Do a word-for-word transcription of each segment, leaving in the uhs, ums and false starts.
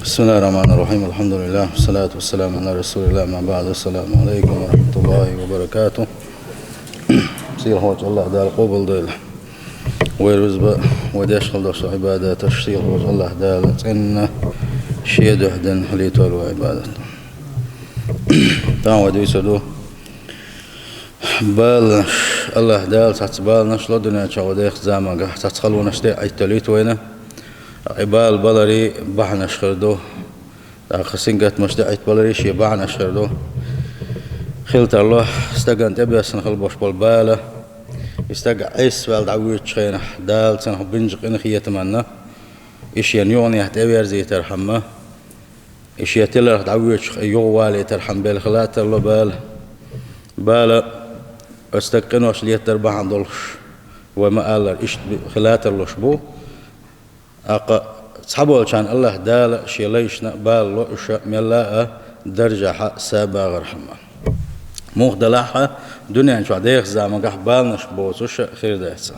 بسم الله الرحمن الرحيم. الحمد لله، والصلاة والسلام على رسول الله. أما بعد، السلام عليكم ورحمة الله وبركاته. Сийлахьчу АллахӀ Дала къобалдойла вай рузба, вай деш хила долу Ӏибадаташ. Сийлахьчу АллахӀ Дала цӀена Шен дуьхьа дина хилийтойла вай Ӏибадат. Тахана вай дуьйцур ду баланаш. АллахӀ Дала цхьацца баланаш ло дуьнен чохь вай дехачу заманахь, цхьацца халонаш тӀе Ӏитталуьйту вайна. И бала баларийн бахьанаш хир ду. ТӀаккха сингаттамаш тӀе Ӏиттабаларийн шен бахьанаш хир ду. Хила тарло стагана тӀебессина хила болуш болу бала. И стаг Ӏеса ваьлла дӀавоьдучу хенахь, Дала цунах бинчу къинхетаманна и шена юханехьа тӀеверзийтархьама, и шен тиларх дӀавоьдуш юхавалийтархьама белла хила тарло бала. Бала, оцу стага къинош летар бахьана долуш, вай ма-аллара, иштта хила тарлуш бу. ТӀаккха цхьаболчарна АллахӀ Дала шен лайшна а бала ло уьш мелла а даржехь а, са багӀархьама. Муха делахь а, дуьнен чохь дехачу заманахь баланаш боцуш хир дац.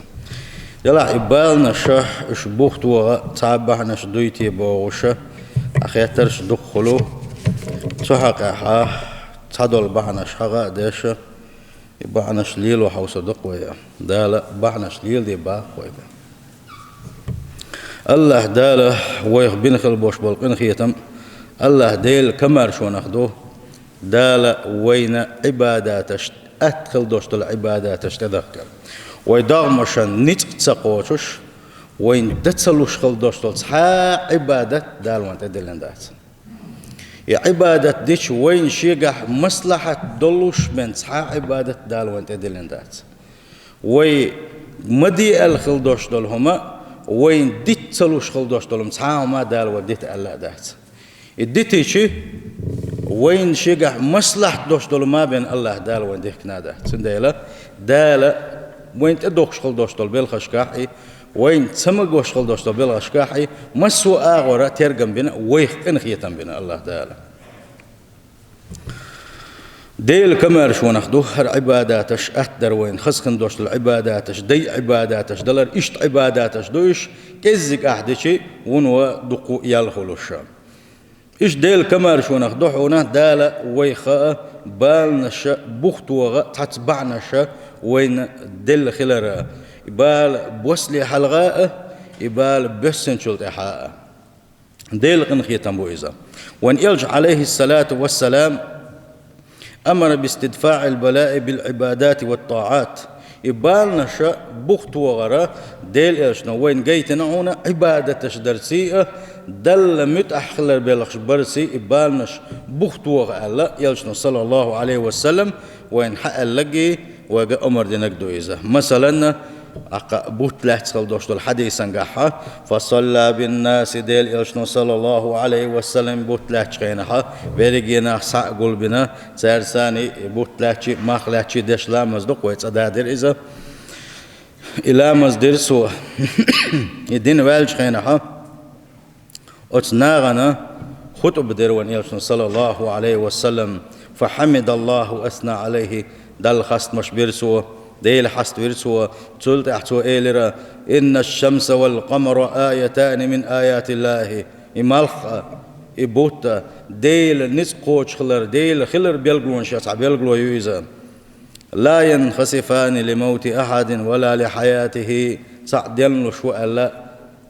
Делахь и баланаш, уьш бух тогӀа цхьа а бахьанаш дуй те бохуш, а хеттарш дукха хуьлу. Цу хьокъехь цхьадолу бахьанаш хьаха а деш, и бахьанаш лело хьовсур ду-кх вай. Дала бахьанаш леладе боху вайга. АллахӀ Дала вайх бина хила болуш болу къинхетам АллахӀ Делан комаьршонах ду, Дала вайна Ӏибадаташ, атта хила долуш долу Ӏибадаташ тӀедахкар. Вай догӀмашна ницкъ ца кхочуш, вайна дан ца луш хила долуш долу цхьа а Ӏибадат Дала вайна тӀедиллина дац. И Ӏибадат дича вайна шегахь маслахьат долуш бен цхьа а Ӏибадат Дала вайна тӀедиллина дац. Вай ма де аьлла хила долуш долу хӀума, вайна дита ца луш хила долуш долу хӀума цхьа а хӀума Дала вай дита аьлла а дац. И дитичи, вайна шегахь маслахьат долуш долу хӀума бен АллахӀ Дала вайна дихкина а дац. Цундела Дала вайна тӀедогӀуш хила долуш долу белхашкахь и, вайна ца магош хила долуш долу белхашкахь и, массо а агӀора тергам бина, вайх къинхетам бина АллахӀ Дала. Делан комаьршонах ду хӀара Ӏибадаташ атта дар вайна, хаза хин долуш долу Ӏибадаташ, дай Ӏибадаташ далар, иштта Ӏибадаташ ду уьш, кӀеззиг ахь дичи, вуно дукха ял хуьлуш. Иштта Делан комаьршонах ду хьуна Дала вайх баланаш бух тогӀа цхьацца бахьанаш вайна делла хилар. И бала босле хьалха а, и бала боьссинчул тӀаьхьа а. Делан къинхетам бу иза. Вайн элча, Ӏалайхиссалату вассалам, амара бистидфаӀил балаи бил Ӏибадати ват таӀат. И баланаш бух тогӀар Делан элчано вайна гайтина хьуна Ӏибадаташ дарций а, Далла муьтӀахь хилар белхаш барций и баланаш бух тогӀа аьлла, элчано, саллаллаху Ӏалайхи ва саллам, вайна хьаалларг, вайга омра динарг ду иза. Масалан, аккха бутт лаьцна хила долуш долу хьадисангахь, фа салла бин наси, Делан элчано, саллаллаху Ӏалайхи ва саллам, бутт лаьцначу хенахь, берриге нах схьа а гулбина, цаьрца цхьаьна бутт лаьцчи, мах лаьцчи деш ламаз ду-кх вай, цкъа дадира иза. И ламаз дира цо. И дина ваьллачу хенахь, оцу нахана хутӀба дира вайн элчано, саллаллаху Ӏалайхи ва саллам, фа хьамидаллаху ва асна Ӏалайхи, Далла хастамаш бира цо, Дела хьаставира цо, цул тӀаьхьа цо элира: «Инна шамса вал къамара аятани мин аятиллахи». И малх а, и бутт а Делан ницкъ кхочуш хилар, Делан хилар белгалонех цхьа белгало ю иза. «Ла янхасифани ли мавти ахьадин ва ла ли хьаятихи». Цхьаъ денлуш ву аьлла,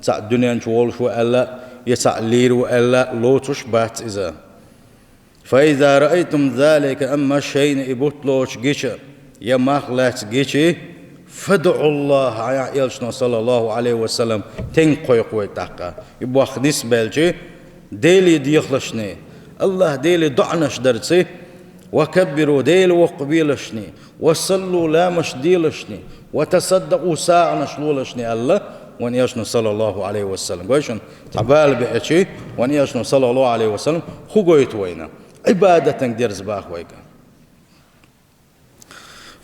цхьаъ дуьнен чу волуш ву аьлла, я цхьаъ лийр ву аьлла лоцуш бац иза. «Фа иза раайтум залика», амма шайна и бутт лоцуш гича, я мах лаьцна гичи, «фадӀуллахӀ», элчано, саллаллаху Ӏалайхи ва саллам, тенга кхойкху вайга тӀаккха. И боху нисбелчи, Деле дехалашний, АллахӀ Деле доӀанаш дарций, «ва каббиру», Дела воккхабелашний, «ва саллу», ламаш делашний, «ва тасаддакъу», сагӀанаш лолашний аьлла вайн элчано, саллаллаху Ӏалайхи ва саллам. Гой шуна, цхьа бала беачи, вайн элчано, саллаллаху Ӏалайхи ва саллам, хӀун гойту вайна? Ӏибадатан дерза боху вайга.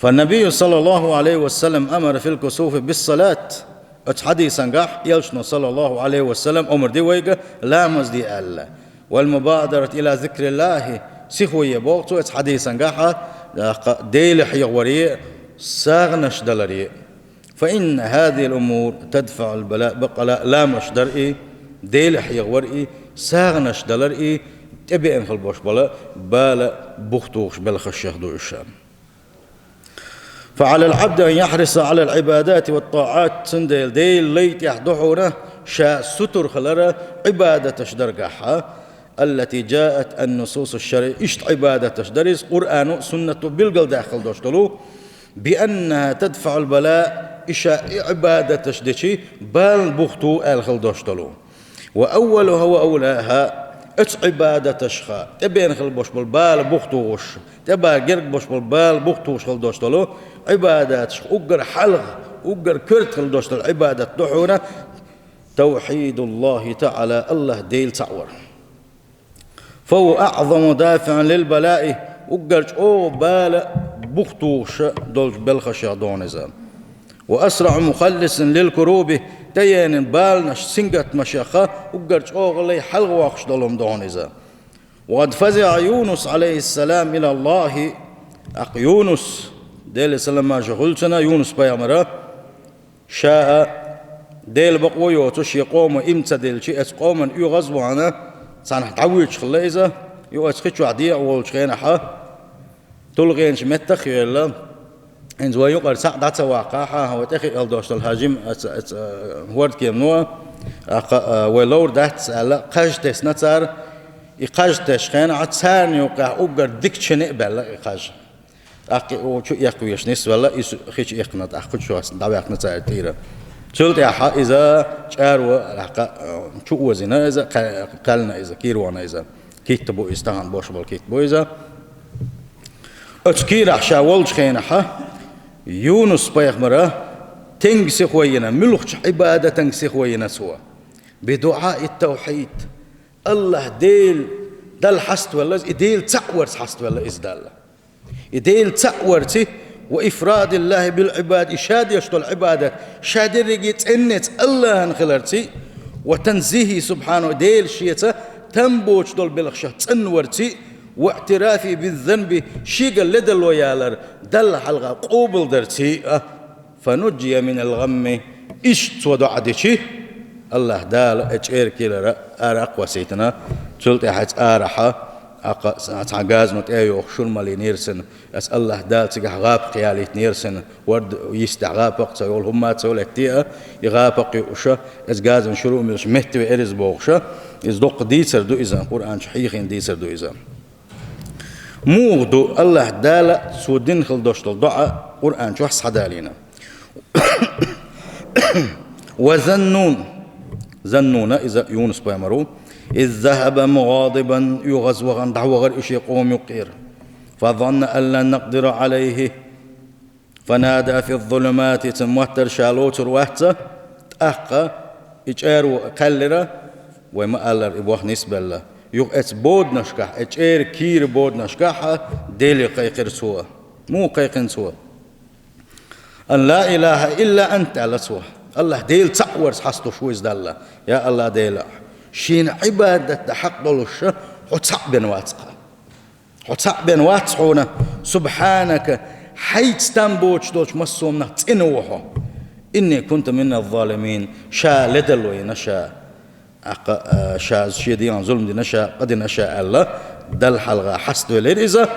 Фан-набийю, саллаллаху Ӏалайхи ва саллам, амара фил кусуфи бис-салат. Оцу хьадисангахь элчано, саллаллаху Ӏалайхи ва саллам, омра ди вайга ламаз де аьлла. «Вал мубадарат ила зикриллахи», сихо е боху цо оцу хьадисангахь, тӀаккха Дела хьехоре, сагӀанаш даларе. «Фа инна хӀазихил умур тадфаӀул бала», баккъала ламаш дар и, Дела хьехавар и, сагӀанаш далар и, тӀебеана хила болуш бола бала бух тухуш белхаш шех ду уьш. فعلى العبد أن يحرص على العبادات والطاعات, цундела Делан лай тӀехь ду хьуна ша сутур хилар Ӏибадаташ даргахьа, التي جاءت النصوص الشرعية, иштта Ӏибадаташ дар иза Къуръано а, Суннато а билгалдаьккхина долуш долу, بأنها تدفع البلاء, и ша и Ӏибадаташ дечи бала бух ту аьлла хила долуш долу. وأولها وأولاها, оцу Ӏибадаташха тӀебеана хила болуш болу бала бух тухуш, тӀебан герга болуш болу бала бух тухуш хила долуш долу Ӏибадаташха уггар хьалха, уггар коьрта хила долуш долу Ӏибадат ду хьуна توحيد الله تعالى, АллахӀ Дела цхьаъ вар. فهو أعظم دافع للبلاء, уггар чӀогӀа бала бух тухуш долчу белхашех ду хьуна иза. وأسرع مخلص للكروب, тӀееанан баланаш сингаттамашеха уггар чӀогӀа лай хьалха воккхуш долу хӀума ду хьуна иза. وقد فزع يونس عليه السلام إلى الله, тӀаккха Юнус, Делан салам-маршо хуьлда цунна, Юнус-пайхамара, ша а Делан бакъо йоцуш, шен къоман иман ца делчи, оцу къоман оьгӀаз а вахана, цхьаьнахь дӀавоьдуш хилла иза, юха оцу хи чохь декъа волчу хенахьа, тулгӀенаш меттах а хевлла, хӀинца вай юкъара цхьаъ дӀа ца ваккхахьа, вай тӀехиъал долуш долу хьажим, оцу, оцу, хӀордкемано, тӀаккха, а, вай ловр дац аьлла, кхаж тесна цара, и кхаж тесначу хенахь царна юккъехь уггар дика чина а баьлла и кхаж. ТӀаккха и чу эккхавеш нисвелла, иза хи чу эккхина, тӀаккха кху чу дӀаваьккхина цара тӀера. Цул тӀаьхьа иза чӀаро, тӀаккха, а, чу озийна иза, кхаьллина иза, кийра вахана иза. Китта бу иза, тахана беш болу китта бу иза. Оцу кийрахь ша волчу хенахьа, Юнус-пайхамара тенга сихо йина, муьлхачу Ӏибадатанга сихо йина цо. بدعاء التوحيد. АллахӀ Дела, Далла хьаставелла иза, и Дела цхьаъ варца хьаставелла иза Далла. И Дела цхьаъ варци, وإفراد الله بالعبادة, и ша деш долу Ӏибадат, ша дерриге цӀеннеца АллахӀан хиларци, وتنزيهه سبحانه, Дела шеца там боцуш долу белхашах цӀанварци, واعترافه بالذنب, шега ледало ялар Далла хьалха къобалдарци а, فنجي من الغم, иштта цо доӀа дичи, АллахӀ Дала и чӀеран кийрара ара а кхоссийтина, цул тӀаьхьа цу арахьа, тӀаккха цхьа газано тӀе а йохуш, шура малийнера цунна, аса АллахӀ Дала цигахь гӀапакх ялийтинера цунна, хӀорда йистехь гӀапакх а ца йолу, хӀумма а ца йолу, хӀетте а, и гӀапакх юуша, аса газано шура а муьлуш, метта веара иза бохуша, иза доккха дийцар ду иза, Къуръан чу хьийхийна дийцар ду иза. Муха ду АллахӀ Дала цо дина хила долуш долу доӀа Къуръан чохь схьадалийна? وذا النون, Заннуна иза Юнус-пайхамар ву, إذ ذهب مغاضبا, оьгӀаз вахана дӀавахара и шен къоман юккъера. فظن أن لن نقدر عليه فنادى في الظلمات, цуьнан моттара ша лоцур вац, тӀаккха и чӀаро кхаьллира, вай ма-аллара, и ваха нисбелла. Юха оцу боданашкахь, оцу чӀеран кийран боданашкахь Деле кхайкхира цо. Муха кхайкхина цо? أن لا إله إلا أنت, аьлла цо. АллахӀ Дела цхьаъ варца хьастуш ву иза Далла. Я АллахӀ Дела, шена Ӏибадат дан хьакъ долуш хьо цхьаъ бен вац-кха. Хьо цхьаъ бен вац хьуна, سبحانك, хьайца там боцуш долчу массо а хӀуманах цӀена ву хьо. إني كنت من الظالمين, ша ледарло йина ша, тӀаккха, а, ша шен дегӀан зулам дина ша, къа дина ша аьлла, Далла хьалха хьаставелира иза.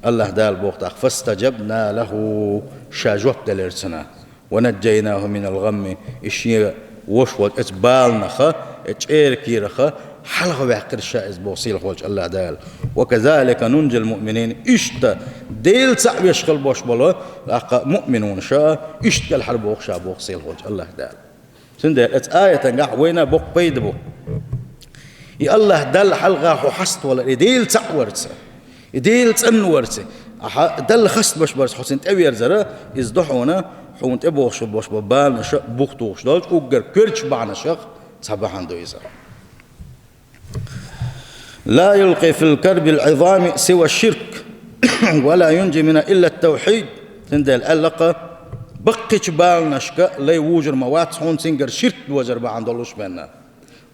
АллахӀ Дала боху тӀаккха: فاستجبنا له, ша жоп делира цунна. ونجيناه من الغم, и шен вош волчу оцу баланаха, оцу чӀеран кийраха хьалхаваьккхира ша иза боху сийлахь волчу АллахӀ Дала. وكذلك ننجي المؤمنين, иштта Дела цхьаъ веш хила бош болу, тӀаккха муъминунаш а иштта кӀелхьарбоху ша боху сийлахь волчу АллахӀ Дала. Цундела оцу аятангахь вайна боккха пайда бу. И АллахӀ Далла хьалха хьо хьаставалар, и Дела цхьаъ варца, и Дела цӀанварца, ахьа Далла хастамаш барца хьо цунна тӀеверзара, иза ду хьуна, хьуна тӀебохуш бош бо баланаша бух тухуш долчу уггар коьртачу бахьанашах цхьа бахьана ду иза. لا يلقي في الكرب العظام سوى الشرك ولا ينجي منها إلا التوحيد. Цундела аьлла-кха, баккхичу баланашка лай вужур ма вац хьуна цуьнгара ширк дозар бахьана долуш бенна.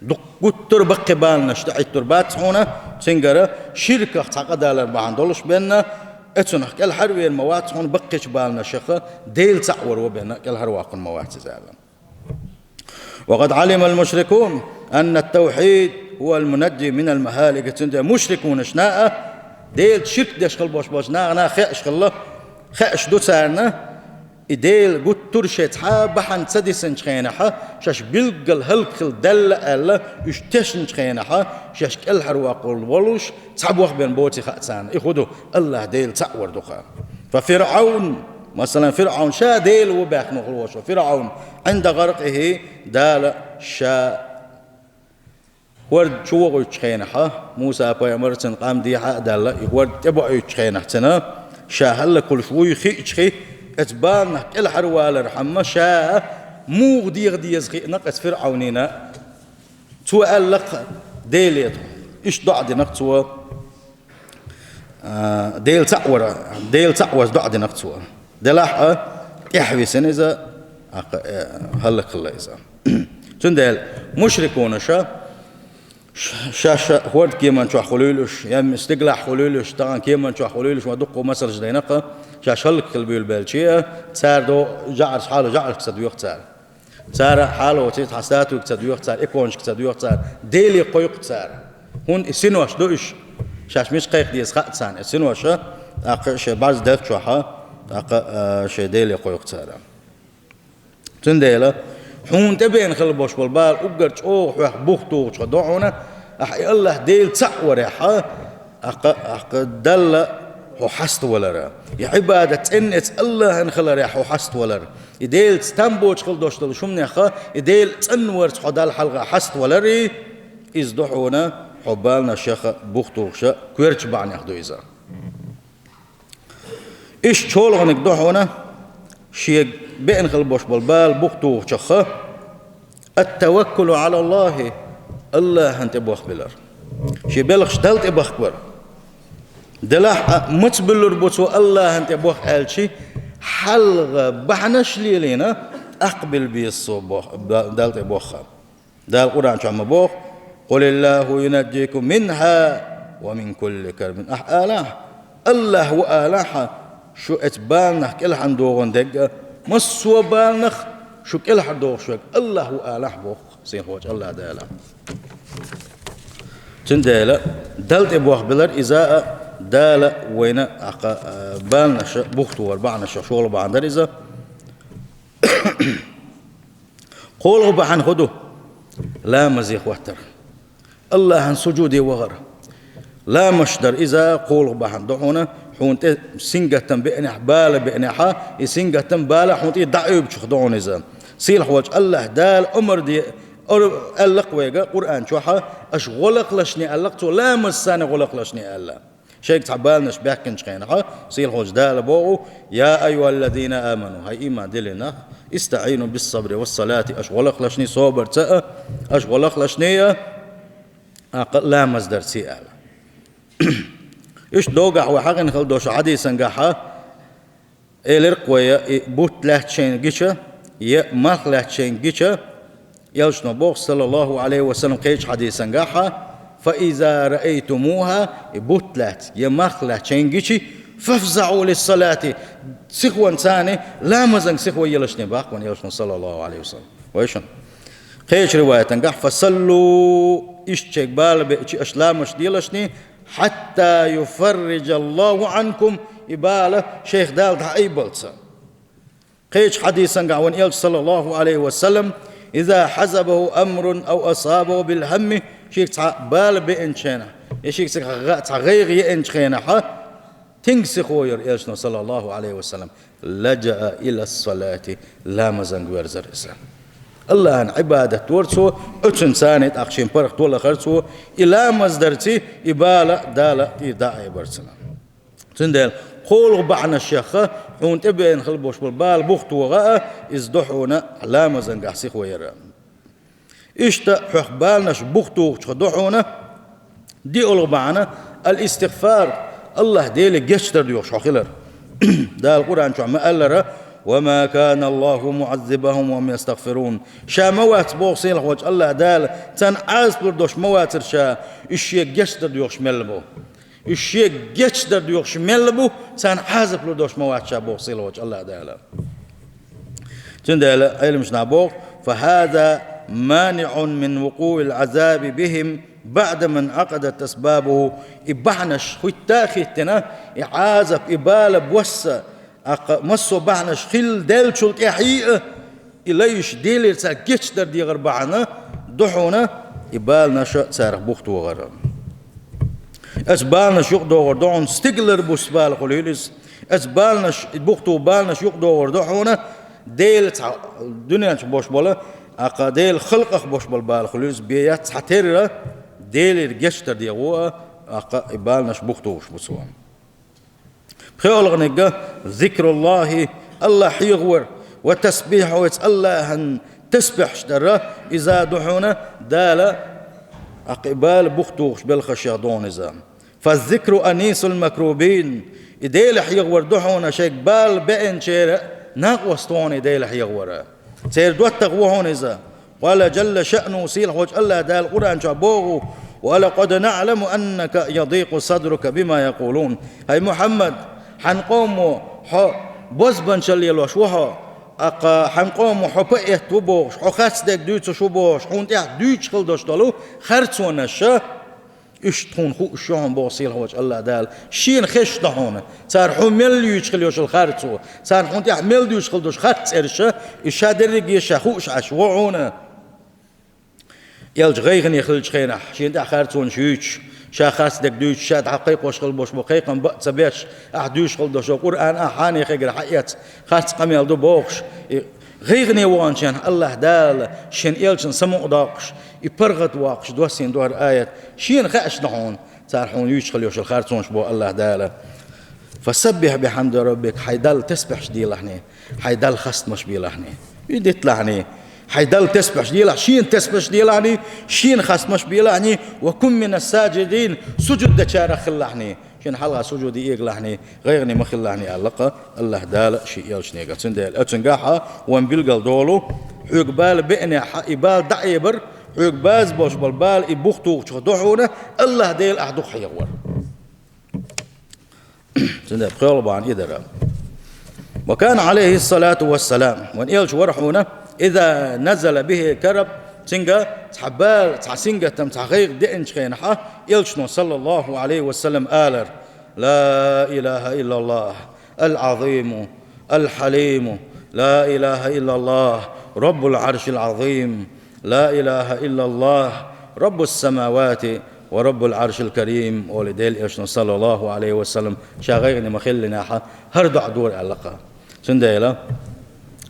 Дуккха гуттар а баккхий баланаш тӀе Ӏиттур бац хьуна, цуьнгара ширках цхьа къа далар бахьана долуш бенна, эцунах кӀелхьарвер ма вац хьуна баккхичу баланашаха Дела цхьаъ вар ву бенна, кӀелхьарваккхун ма вац иза аьлла. وقد علم المشركون, أن التوحيد هو المنجي من المهالك. Цундела мушрикунашна а, Делаца ширк деш хила бош болчу нахана а хууш хилла, хууш ду царна, и Дела гуттар а шайн цхьа а бахьана ца дисинчу хенахь, шаьш билггал хӀаллакьхила даьлла аьлла, уьш тешначу хенахь, шаьш кӀелхьарваккхалуш волуш, цхьа бохбен боций хаьа царна. И хӀун ду, АллахӀ Дела цхьаъ вар ду-кх. ففرعون, масалан, ФирӀавн ша Дела ву баьхна хила волуш волу ФирӀавн, عند غرقه, Дала ша хӀорда чу вохуьйтучу хенахь, Муса-пайхамар, цуьнан къам дехьа а даьлла, и хӀорда тӀебоуьйтучу хенахь цуьнан, ша хӀаллакьхуьлуш вуй хиъча хи, оцу баланах кӀелхьарвалархьама ша муха деха деза хиъна-кх оцу ФирӀавнина. Цо аьлла-кх Деле тхо. Иштта доӀа дина-кх цо, а, Дела цхьаъ вара, Дела цхьаъ ваза доӀа дина-кх цо. Делахь а, тӀаьхьа висина иза, а, э, хӀаллакьхилла иза. Цундела мушрикунаша, ш-, шаьш хӀорда кеман чохь хуьлийла уьш, я стигалахь хуьлийла уьш, тахана кеман чохь хуьлийла уьш, ма дуккха масалш дайна-кх, шаьш хӀаллакьхила буьйлабелча а, цара до-, жӀараш, хьала жӀарашка ца доьху цара. Цара хьалоций цхьа статуйга ца доьху цара, иконашка ца доьху цара, Деле кхойкху цара. ХӀунда и синош ду уьш, шаьш мича кхайкха деза хаьа царна и синоша, тӀаккха шайн бӀаьрзе деллачохь, тӀаккха, а, шайн Деле кхойкху цара. Цундела хьуна тӀебеана хила бош болу бала уггар чӀогӀа хьоьх бух тухучух ду хьуна, ахь и АллахӀ Дела цхьаъ варехь, ахь кха-, ахь кха Далла хьо хьаставалар. И Ӏибадат цӀена эца АллахӀана хиларехь хьо хьаставалар. И Делаца там боцуш хила дош долу шумнеха, и Дела цӀанварца хьо Далла хьалха хьаставалар, иза ду хьуна хьо баланашеха бух тухуша коьртачу бахьанех ду иза. Иштта чолгӀаниг ду хьуна, шега беана хила бош болу бала бух тухучуха, التوكل على الله, АллахӀана тӀе бохбилар. Шен белхаш Далла тӀе бахкабар. Делахь а маца буьллур бу цо АллахӀана тӀе бох аьлчи, хьалха бахьанаш лелийна, тӀаккха билла беза цо бох-, Далла тӀе бохха. Дала Къуръан чохь ма боху: «قل الله ينجيكم منها ومن كل كرب». Ахь алахь, АллахӀ ву алахьа, шу эцу баланах кӀелхьардохуш дерг а, массо а баланах шу кӀелхьардохуш верг АллахӀ ву алахь боху, сийлахьчу АллахӀ Дала. Цундела Далла тӀе бохбилар иза а, Дала вайна ахь кха, а, баланаша бух тухар бахьанашах шолгӀа бахьана дара иза. КхоалгӀа бахьана хӀун ду? Ламазе хӀоттар. АллахӀан сужуде вахар. Ламазаш дар иза кхоалгӀа бахьана ду хьуна, хьуна тӀе сингаттам беанехь, бала беанехьа, и сингаттам, бала хьуна тӀе дӀаоьбучух ду хьуна иза. Сийлахьчу АллахӀ Дала омра де, ор-, аьлла-кх вайга Къуръан чохьа, аша гӀо лакхалашне аьлла-кх цо, ламаз санна гӀо лакхалашне аьлла. Шайга цхьа баланаш баьхкинчу хенахьа, сийлахьчу Дала боху: «يا أيها الذين آمنوا», хӀай иман диллина нах, «استعينوا بالصبر والصلاة», аша гӀо лакхалашне собарца а, аша гӀо лакхалашне а, а, кха-, ламаз дарца а аьлла. Иштта догахь вай хьахийна хила долчу хьадисангахьа, элира-кх вай, я и бутт лаьтта шайна гича, я малх лаьтта шайна гича, Элчано боху, саллаллаху алейхи ва саллям, кхечу хьадисангахьа: «فإذا رأيتموها», и бутт лаьтта, я малх лаьтта шайна гичи, «فافزعوا للصلاة», сихонца, ламазан сихо елашне боху вайн Элчано, саллаллаху алейхи ва саллям. Вай шуна. Кхечу риваятангахь: «فصلوا», иштта шайга бала беачи аша ламазаш делашне, «حتى يفرج الله عنكم», и бала шайх Дала дӀаайбалца. Кхечу хьадисангахь вайн Элча, саллаллаху алейхи ва саллям: «إذا حزبه أمر أو أصابه بالهم», шега цхьа бала беанчу хенахь, я шега цхьа гӀа-, цхьа гӀайгӀа еанчу хенахьа, тинга сихо яра Элчано, саллаллаху алейхи ва саллям, «لجأ إلى الصلاة», ламазанга верзара иза. АллахӀан Ӏибадат дора цо, оцунца тӀаккха шен паргӀато лахара цо, и ламаз дарци, и бала Дала тӀера дӀаайбарцана. Цундела кхоалгӀа бахьанашеха хьуна тӀебеана хила бош болу бала бух тоха а, иза ду хьуна ламазангахь сихо яра. Иштта хьоьх баланаш бух тухучух ду хьуна диъалгӀа бахьана, ал-истигъфар, АллахӀ Деле гечдар доьхуш хьо хилар. Дала Къуръан чохь ма-аллара: «وما كان الله معذبهم وهم يستغفرون». Ша ма вац, боху сийлахьчу АллахӀ Дала, царна Ӏазап лур долуш ма вацара Ша, уьш шега гечдар доьхуш мел бу. Уьш шега гечдар доьхуш мел бу, царна Ӏазап лур долуш ма вац Ша, боху сийлахьчу АллахӀ Дала. Цундела Ӏеламнаха боху: «فهذا مانع من وقوع العذاب بهم بعد ما انعقدت أسبابه. И бахьанаш хӀитта а хӀиттина, и Ӏазап, и бала босса, тӀаккха массо а бахьанаш хилла даьллачул тӀехьа а, и лайш Делера царга гечдар дегӀар бахьана да хьона и баланаш царах бух тохар. Оцу баланаш юкъадогӀур ду хьона стигалара буса бала хуьлийла иза. Оцу баланаш, бух тоха баланаш юкъадогӀур ду хьона Дела цхьа дуьнен чу болуш бола, тӀаккха Делан халкъах болуш бола бала хуьлийла иза, бен яц цхьатерра Делера гечдар дегӀо а, тӀаккха и баланаш бух тухуш бу цо. ПхоьалгӀаниг: ذكر الله, АллахӀ хьехавар, وتسبيحه, оцу АллахӀан тасбихьаш дар, иза да хьона Дала, тӀаккха и бала бух тухуш белхашех да хьона иза. فالذكر أنيس المكروبين, и Дела хьехавар да хьона шайга бала беанчеран накъост да хьона и Дела хьехавар. Церан доттагӀа ву хьона иза. قال جل شأنه, сийлахьчу АллахӀ Дала Къуръан чохь боху: ولقد نعلم أنك يضيق صدرك بما يقولون. ХӀай Мухьаммад, хьан къомо хьо бозбанчалла лелош ву хьо, тӀаккха хьан къомо хьо поэт ву бохуш, хьо харцдерг дуьйцуш ву бохуш, хьуна тӀехь дуьйцуш хила долуш долу харцонаш, иштта хьуна хууш ю хьуна боху сийлахьчу АллахӀ Дала. Шена хезаш ду хьуна, цара хьуна мел юьйцуш хила йолуш йолу харцо, царна хьуна тӀехь мел дуьйцуш хила долуш харц цӀераш, и ша дерриге а ша хууш Ӏаш ву хьуна. Элча гӀайгӀане хиллачу хенахь, шена тӀехь харцонаш юьйцуш, ша харцдерг дуьйцуш, ша дӀакхайкхош хила болуш бу кхайкхам бан а ца беш, ахь дуьйцуш хила долуш йолу Къуръан ахь хьанехе гара хьаэцна, харц къамел ду бохуш, и гӀайгӀане ваханчу хенахь АллахӀ Дала шен элчанна самукъадоккхуш, и паргӀат воккхуш доссийна ду хӀара аят. Шена хезаш ду хьуна, цара хьуна юьйцуш хила йолуш йолу харцонаш боху АллахӀ Дала. فسبح بحمد ربك, хьайн Далла тасбихьаш делахьний, хьайн Далла хастамаш белахьний. И диталахьний, хьайн Далла тасбихьаш делахь, шена тасбихьаш делахьний, шена хастамаш белахьний, وكن من الساجدين, сужуд дечарах хилалахьний. Шена хьалха сужуде эгалахьний, гӀайгӀане ма хилалахьний аьлла-кх АллахӀ Дала шен элчанега. Цундела оцуьнгахь вайна билгал долу, хьоьга бала беанехь, и бала дӀаэбар, хьоьга база болуш болу бала и бух тухучух ду хьуна, АллахӀ Дела ахь дукха хьехавар. Цундела пхоьалгӀа бахьана и дара. وكان عليه الصلاة والسلام, вайн элча вара хьуна, إذا نزل به كرب, цуьнга цхьа бала, цхьа сингаттам, цхьа гӀайгӀа деанчу хенахь, элчано, саллаллаху Ӏалайхи ва саллам, алар: لا إله إلا الله العظيم الحليم، لا إله إلا الله رب العرش العظيم، لا إله إلا الله رب السماوات ورب العرش الكريم, олий Делан элчано, саллаллаху Ӏалайхи ва саллам, ша гӀайгӀане ма-хиллинехь, хӀара доӀа дора аьлла-кх. Цундела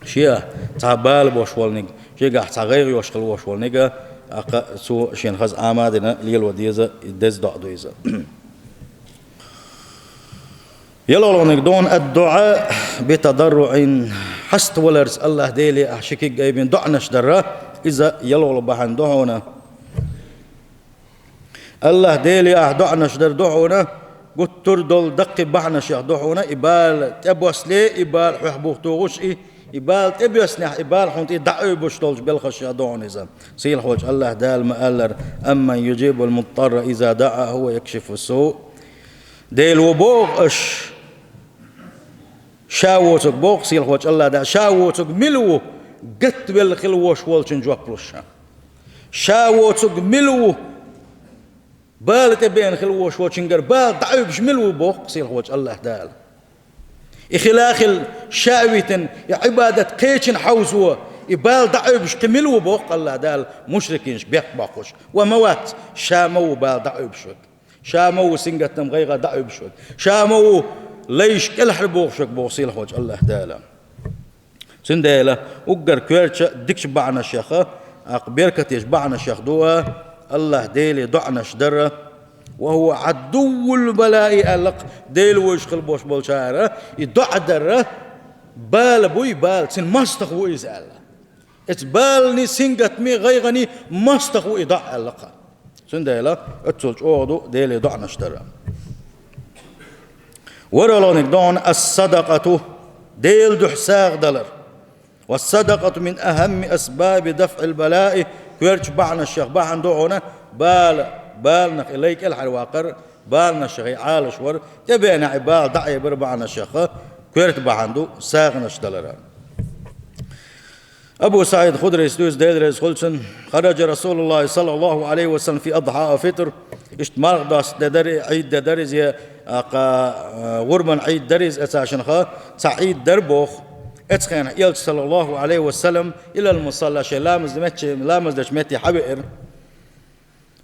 шен цхьа бала болуш волниг, шегахь цхьа гӀайгӀа йолуш хила волуш волниг, тӀаккха цо шена хаза Ӏама а дина лело деза, деза доӀа ду иза. ЙолхолгӀаниг ду хьуна: الدعاء بتضرع, хьаставаларца АллахӀ Деле ахь ши куьг айбина доӀанаш дар, иза йолхолгӀа бахьана ду хьуна. АллахӀ Деле ахь доӀанаш дар ду хьуна, гуттар а долу даккхий бахьанашех ду хьуна, и бала тӀебоссале, и бала хьоьх бух тухуш, и, и бала тӀебоьссинехь, и бала хьуна тӀе дӀаайбеш долчу белхашех ду хьуна иза. Сийлахьчу АллахӀ Дала ма-аллара: أمن يجيب المضطر إذا دعاه ويكشف السوء. Дела ву боху аша, ша воцург боху сийлахьчу АллахӀ Дала, ша воцург мила ву, гатвелла хила вош волчун жоп луш? Ша воцург мила ву, бала тӀебеана хила вош волчуьнгара бала дӀаайбеш мила ву боху сийлахьчу АллахӀ Дала? И хила а хилла, ша а витина, и Ӏибадат кхечунна хьовзо, и бала дӀаайбеш кхин мила ву боху АллахӀ Дала мушрикинашка бехк боккхуш? Ва ма вац, ша ма ву бала дӀаайбеш верг. Ша ма ву сингаттам, гӀайгӀа дӀаайбеш верг. Ша ма ву лайш кӀелхьарбохуш верг боху сийлахьчу АллахӀ Дала. Цундела уггар коьртачу дикачу бахьанашех, тӀаккха беркатечу бахьанашех ду АллахӀ Деле доӀанаш дар. وهو عدو البلاء аьлла-кх, Дела вевзаш хила болуш болчара и доӀа дар бала буй, бала, цуьнан мостагӀа ву иза аьлла. Эцу баланна, сингаттаман, гӀайгӀанан мостагӀа ву и доӀа аьлла-кх. Цундела оццул чӀогӀа ду Деле доӀанаш дар. ВорхӀалгӀаниг ду хьуна: الصدقة, Делан дуьхьа сагӀа далар. والصدقة من أهم أسباب دفع البلاء, коьртачу бахьанашех бахьана ду хьуна бала, баланах и лай кӀелхьарваккхар, баланашех и Ӏалашвар, тӀебеанехь и бала дӀаайбар бахьанашех коьрта бахьана ду сагӀанаш далар. Абу СаӀид Худрийс дуьйцу, Дела реза хуьлда цунна: خرج رسول الله صلى الله عليه وسلم في أضحى أو فطر. Иштта марха досту де дара, Ӏийд де дара иза, я, а, кха, а, гӀурбан Ӏийд дара иза, эцашинха цхьа Ӏийд дара боху. Эцу хенахь Элча, саллаллаху Ӏалайхи ва саллам, إلى المصلى, шайн ламаз меттачу, ламаз дечу метте хьавеара.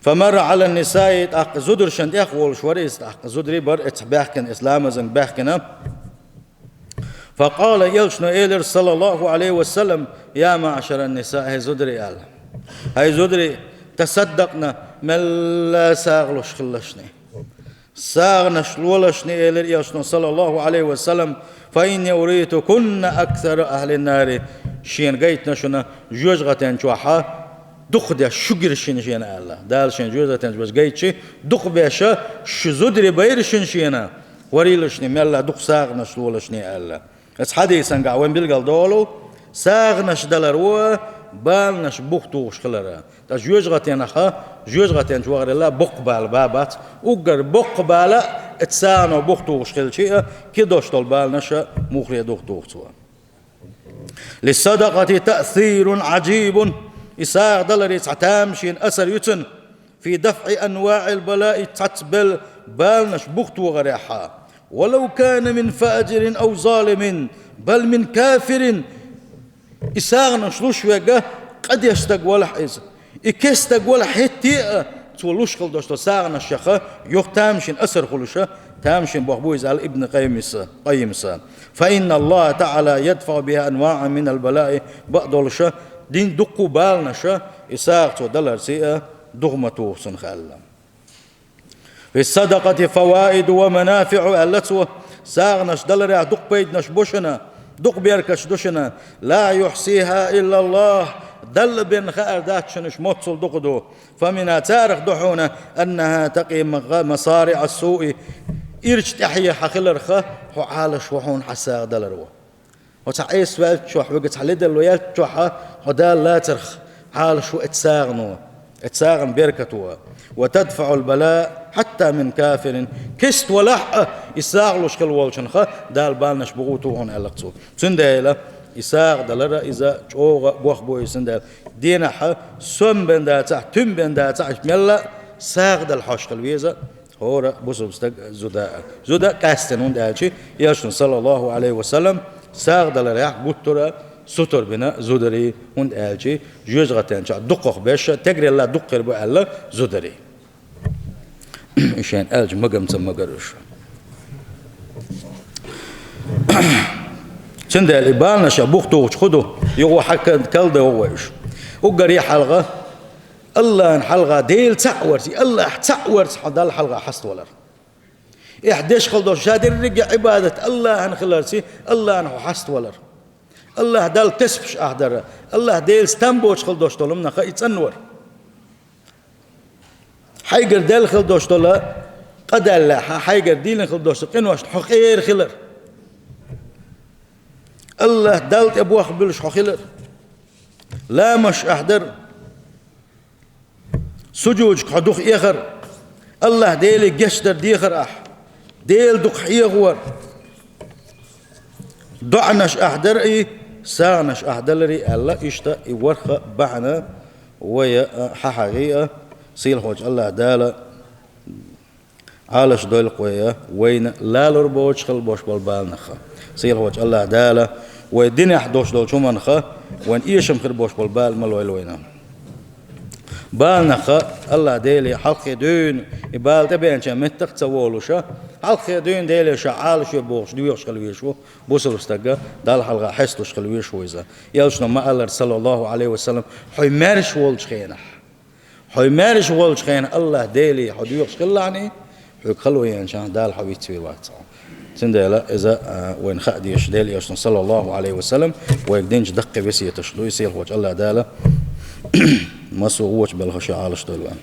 فمر على النساء, тӀаккха зударшна тӀехволуш вара иза, тӀаккха зударий бара эцхьа баьхкина, эцу ламазан баьхкина. فقال, Элчано элира, саллаллаху Ӏалайхи ва саллам: يا معشر النساء, хӀай зударий, аьлла. ХӀай зударий, تصدقن, мелла сагӀа луш хилалаш шуна. СагӀанаш лолаш шуна, элира Элчано, саллаллаху Ӏалайхи ва саллам: فإني أريتكن أكثر أهل النار. Шена гайтина шуна жоьжахатин чохь дукхадеш шу гира шуна шена, аьлла. Дала шена жоьжахатин чохь гайтича, дукхабеш шу зударий байра шуна шена. Варийла шуна, мелла дукха сагӀанаш лолаш шуна, аьлла. Оцу хьадисан тӀехь вайн билгал долу, сагӀанаш далар ву баланаш бух тухуш хилар. Ткъа жоьжахатех, жоьжахатин чу вахарал боккха бала бац. Уггар боккха бала оцу сагӀано бух тухуш хилча а, кхидолуш долу баланаш муххале дух туху цо. للصدقة تأثير عجيب. И сагӀа даларан цхьа тамашийна асар ю цуьнан. في دفع أنواع البلاء, цхьацца бел баланаш бух тохарехь. ولو كان من فاجر أو ظالم، بل من كافر. И сагӀанаш луш верг къа деш стаг валахь иза, и кеста стаг валахь хӀетте а, цо луш хила долуш долу сагӀанашех юха тамашийна асар хуьлуш, тамашийна бохам бу иза, аьлла Ибн Къаййимас, Къаййимас. فإن الله تعالى يدفع بها أنواعا من البلاء, бакъдолуш, дин дуккха баланаш и сагӀа цо даларца а дух ма туху цунах, аьлла. في الصدقة فوائد ومنافع, аьлла цо, сагӀанаш даларехь дукха пайданаш бу шуна, дукха беркаташ ду шуна. لا يحصيها إلا الله, Далла бен хаар дац шуна уьш, моццул дукха ду. فمنها, царах ду хьуна, أنها تقي مصارع السوء, ирча тӀаьхье хьан хиларх хьо Ӏалаш ву хьуна хьан сагӀа далар ву. Хьо цхьа Ӏеса ваьллачохь, веган цхьа ледарло яьллачохь, хьо Дала лацарх Ӏалаш ву оцу сагӀано, оцу сагӀан беркато. وتدفع البلاء حتى من كافر. Кеста валахь а, и сагӀа луш хила волчунах Дала баланаш бух туху хьуна, аьлла цо. Цундела и сагӀа далар иза чӀогӀа бохам бу иза, цундела дийнахь сом бен дацахь, туьма бен дацахь, мелла а сагӀа дала хьожуш хила веза. ХӀора бусалба стаг зуда а. Зуда а къаьстина, хӀунда аьлча Элчано, саллаллаху Ӏалайхи ва саллам, сагӀа даларехь гуттара а сутара бина зударий, хӀунда аьлча жоьжахатин чохь дукхах берш, тегрелла дукха хир бу аьлла зударий. И шайна аьлча магамца магар уьш. Цундела и баланаш бух тухучу хӀун ду, юха хьакан калда вай уьш. Уггаре хьалха Аллахьан хьалха Дела цхьаъ варца, и Аллахь цхьаъ варца хьо Далла хьалха хьаставалар. Эхь деш хила долуш, ша дерриге Ӏибадат Аллахьан хиларца, Аллахьан хьо хьаставалар. Аллахь Далла тесбихь ахь дар, Аллахь Делаца там боцуш хила долуш долу хӀуманах и цӀанвар. Хьайгара даьлла хила долуш долу къа даллехь, хьайгара диллина хила долуш долу къиношна хьо къера хилар. Аллахь Далла тӀе бохам буьллуш хьо хилар. Ламазаш ахь дар. Сужудашка хьо дукха эхар, Аллахь Деле гечдар дехар ахь, Дела дукха хьехавар, доӀанаш ахь дар и, сагӀанаш ахь далари аьлла, иштта и ворхӀ а бахьана вай а хьахьагӀий а, сийлахьволчу Аллахь Дала Ӏалаш дойла-кх вай а, вайна лалур боцуш хила бош болу баланах. Сийлахьволчу Аллахь Дала вай динехь долуш долчу хӀуманах вайна эшам хир бош болу бала ма лойла вайна. Баланах Аллахь Деле хьалххе дуьйна, и бала тӀебеанча меттах а ца волуш, хьалххе дуьйна Деле ша Ӏалашо бохуш доьхуш хила везаш ву бусалба стаг, Далла хьалха хьесталуш хила везаш ву иза. Элчано ма-аллара, саллаллаху Ӏалайхи ва саллам, хьо маьрша волчу хенахь, Хьо маьрша волчу хенахь Аллахь Деле хьо доьхуш хилалахьний, хьоьга хало еанчахь Дала хьо вицвийр вац хьо. Цундела иза, а, вайна хаа дезаш Делан Элчано, саллаллаху Ӏалайхи ва саллам, вайга динчу даккхий весеташ ду, и сийлахьволчу Аллахь Дала массо а вочу белхаш Ӏалаш дойла вайна.